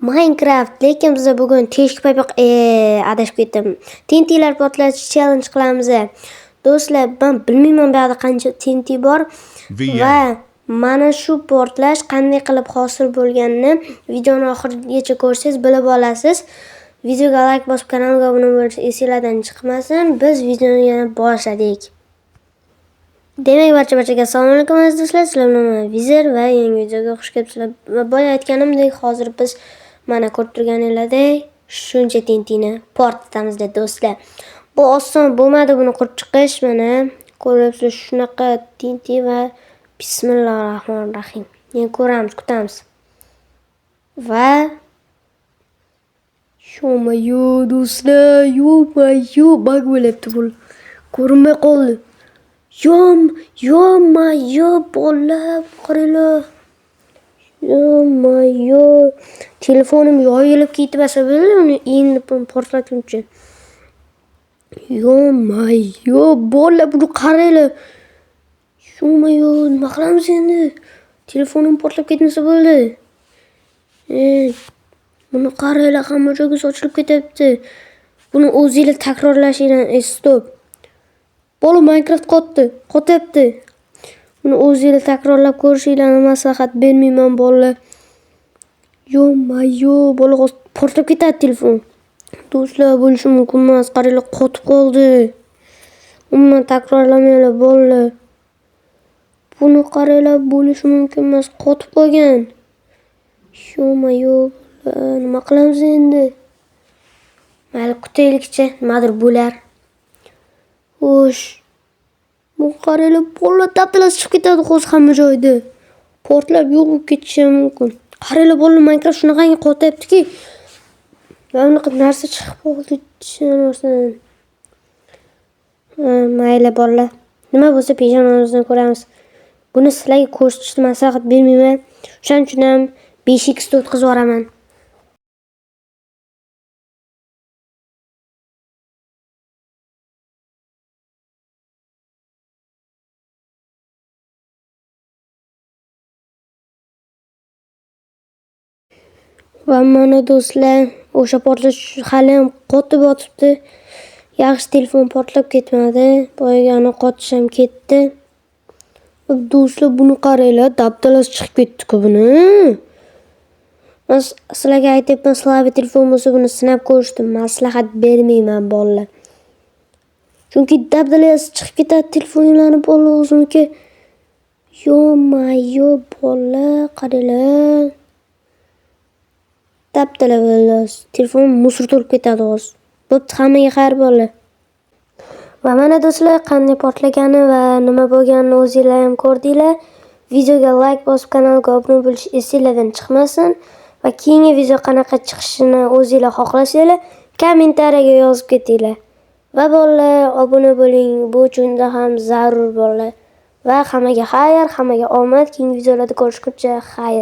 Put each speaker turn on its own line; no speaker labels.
Minecraft, lekin biz bugun teshik paypoq adashib ketdim. TNTlar portlatish challenge qilamiz. Do'stlar, men bilmayman bu yerda qancha TNT bor va mana shu portlash qanday qilib hosil bo'lganini videoni oxirigacha ko'rsangiz bilib olasiz. Videoga like bosib kanalga obuna bo'lish esingizdan chiqmasin. Biz videoni yana boshladik. Demak, barcha-barchaga assalomu alaykum aziz do'stlar. Sizlar bilan men Vizer va yangi videoga xush kelibsizlar. Va boya aytganimdek, hozir biz mana ko'rib turganingizdek shuncha TNTni portlatamiz do'stlar. Bu oson bo'lmadi buni qurib chiqish. Mana ko'ryapsizlar shunaqa TNT va bismillahirrohmanirrohim. Endi ko'ramiz, kutamiz. Va yo do'stlar, yo bug bo'lyapti bu. Ko'rinmay qoldi. Yo bola, qaranglar. Yo telefonim yoyilib ketmasa bo'ldi, uni endi portlatguncha. Yo bola, buni qaranglar. Yo nima qilamiz endi? Telefonim portlab ketmasa bo'ldi. Buni qaranglar, hamma joyga sochilib ketyapti. Buni o'zingizlar takrorlashinglar, stop. Bola Minecraft qotdi, qotyapti. Buni o'zingizlar takrorlab ko'rishinglarni maslahat bermayman bolalar. Yo, bola portlab ketadi telefon. Do'stlar, bo'lishi mumkin emas, qaranglar, qotib qoldi. Umuman takrorlamanglar bolalar. Buni qaranglar, bo'lishi mumkin emas, qotib qolgan. Yo, nima qilamiz endi? Mayli, kutaylikchi, nimadir bo'lar. Xo'sh. Bu qaranglar, bolalar dabdalasi chiqib ketadi hozir hamma joyda. Portlab yo'q bo'lib ketishi ham mumkin. Qaranglar, bolalar, Minecraft shunaqangi qotyaptiki, mana bunaqa narsa chiqib qoldi. Mayli bolalar. Nima bo'lsa peshonamizdan ko'ramiz. Buni sizlarga ko'rsatishni maslahat bermayman. O'shaning uchun ham 5x da o'tkazib yuboraman. Va mana do'stlar, o'sha portlash hali ham qotib yotibdi. Yaxshi telefon portlab ketmadi. Boyagani qotish ham ketdi. Do'stlar, buni qaranglar, dabdalasi chiqib ketdi-ku buni. Men sizlarga aytyapman, slabi telefon bo'lsa buni sinab ko'rishni maslahat bermayman bolalar. Chunki dabdalasi chiqib ketadi telefonlarni bolalar o'ziniki. Yo bolalar, qaranglar. Dabdala bo'ldi. Telefon musor to'lib ketadi hozir. Bo'pti, hammaga xayr bolalar. Va mana do'stlar, qanday portlagani va nima bo'lganini o'zingizlar ham ko'rdinglar. Videoga like bosib kanalga obuna bo'lish esingizdan chiqmasin va keyingi video qanaqa chiqishini o'zingizlar xohlasanglar kommentariyaga yozib ketinglar. Va bolalar, obuna bo'ling, bu juda ham zarur bolalar. Va hammaga xayr, hammaga omad. Keyingi videolarda ko'rishguncha xayr.